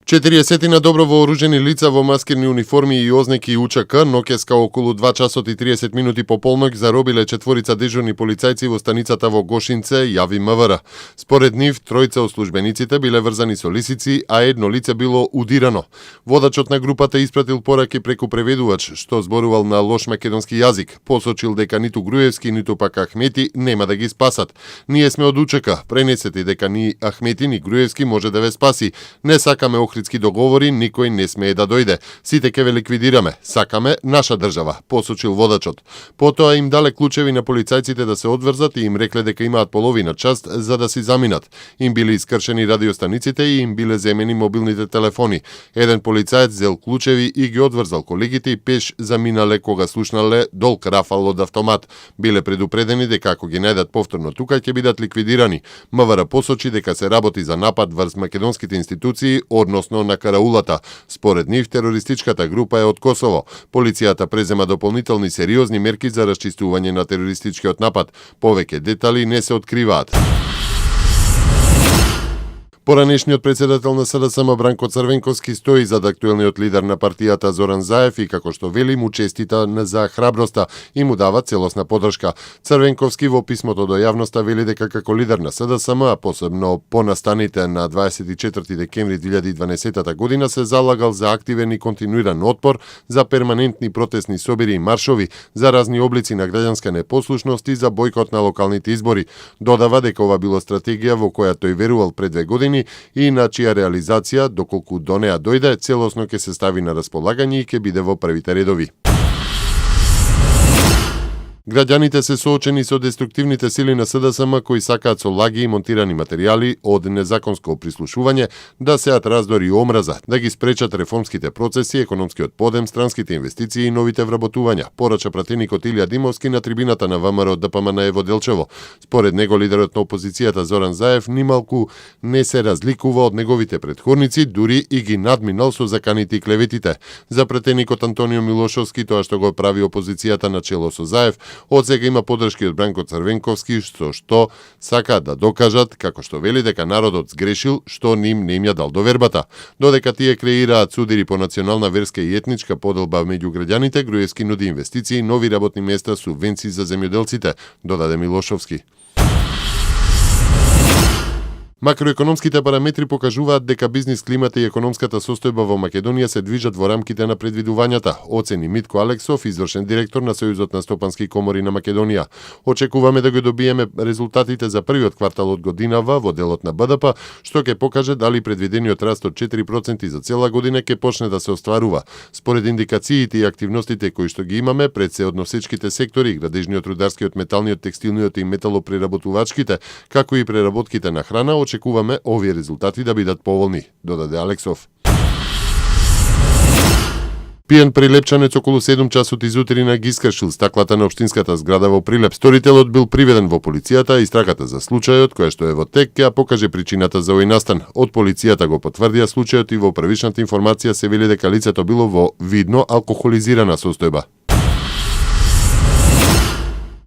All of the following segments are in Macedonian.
40 добро вооружени лица во маскирни униформи и ознаки УЧК ноќеска околу 2 часот и 30 минути по полноќ заробиле четворица дежурни полицајци во станицата во Гошинце, јави МВР. Според нив, тројца од службениците биле врзани со лисици, а едно лице било удирано. Водачот на групата испратил пораки преку преведувач, што зборувал на лош македонски јазик. Посочил дека ниту Груевски, ниту пак Ахмети нема да ги спасат. Ние сме од УЧК, пренесете дека ни Ахмети, ни Груевски може да ве спаси. Не сакаме охридски договори, никој не смее да дојде. Сите ќе ве ликвидираме. Сакаме наша држава, посочил водачот. Потоа им дале клучеви на полицајците да се одврзат и им рекле дека имаат половина час за да си заминат. Им били искршени радиостаниците и им биле земени мобилните телефони. Еден полицаец зел клучеви и ги одврзал колегите и пеш заминале кога слушнале долг рафал од автомат. Биле предупредени дека ако ги најдат повторно тука ќе бидат ликвидирани. МВР посочи дека се работи за напад врз македонските институции, односно на караулата. Според нив, терористичката група е од Косово. Полицијата презема дополнителни сериозни мерки за расчистување на терористичкиот напад. Повеќе детали не се откриваат. Поранешниот председател на СДСМ Бранко Црвенковски стои зад актуелниот лидер на партијата Зоран Заев и како што вели му честита за храброста и му дава целосна поддршка. Црвенковски во писмото до јавноста вели дека како лидер на СДСМ, а посебно по настаните на 24 декември 2012 година се залагал за активен и континуиран отпор, за перманентни протестни собири и маршови, за разни облици на граѓанска непослушност и за бојкот на локалните избори. Додава дека ова било стратегија во која тој верувал пред 2 години и на чија реализација, доколку до неа дојде, целосно ќе се стави на располагање и ќе биде во првите редови. Граѓаните се соочени со деструктивните сили на СДСМ кои сакаат со лаги и монтирани материјали од незаконско прислушување да сеат раздори и омраза, да ги спречат реформските процеси, економскиот подем, странските инвестиции и новите вработувања, порача пратеникот Илија Димовски на трибината на ВМРО ДПМН во Делчево. Според него лидерот на опозицијата Зоран Заев нималку не се разликува од неговите претходници, дури и ги надминал со заканите и клеветите. За пратеникот Антонио Милошовски тоа што го прави опозицијата на чело со Заев, од сега има поддршки од Бранко Црвенковски, што сакаат да докажат, како што вели дека народот сгрешил, што ним не им ја дал довербата. Додека тие креираат судири по национална, верска и етничка поделба меѓу граѓаните, Груевски нуди инвестиции, нови работни места, субвенции за земјоделците, додаде Милошовски. Макроекономските параметри покажуваат дека бизнис климата и економската состојба во Македонија се движат во рамките на предвидувањата, оцени Митко Алексов, извршен директор на Сојузот на стопански комори на Македонија. Очекуваме да го добиеме резултатите за првиот квартал од годинава во делот на БДП, што ќе покаже дали предвидениот раст од 4% за цела година ќе почне да се остварува. Според индикациите и активностите кои што ги имаме пред се од носечките сектори, градежниот, рударскиот, металниот, текстилниот и металопреработувачките, како и преработките на храна, очекуваме овие резултати да бидат поволни, додаде Алексов. Пијан прилепчанец околу 7 часот изутрина ги искршил стаклата на општинската зграда во Прилеп. Сторителот бил приведен во полицијата и истрагата за случајот, која што е во тек, ќе покаже причината за овој настан. Од полицијата го потврдија случајот и во првичната информација се вели дека лицето било во видно алкохолизирана состојба.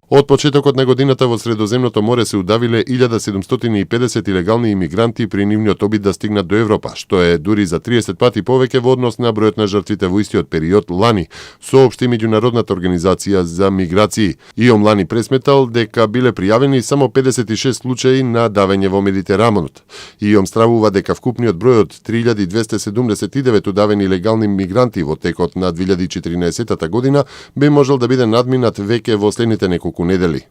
Од почетокот на годината во Средоземното море се удавиле 1750 илегални имигранти при нивниот обид да стигнат до Европа, што е дури за 30 пати повеќе во однос на бројот на жртвите во истиот период лани, соопшти меѓународната организација за миграции. ИОМ лани пресметал дека биле пријавени само 56 случаи на давење во Медитеранот. ИОМ стравува дека вкупниот број од 3279 удавени илегални мигранти во текот на 2014 година би можел да биде надминат веќе во следните неколку недели.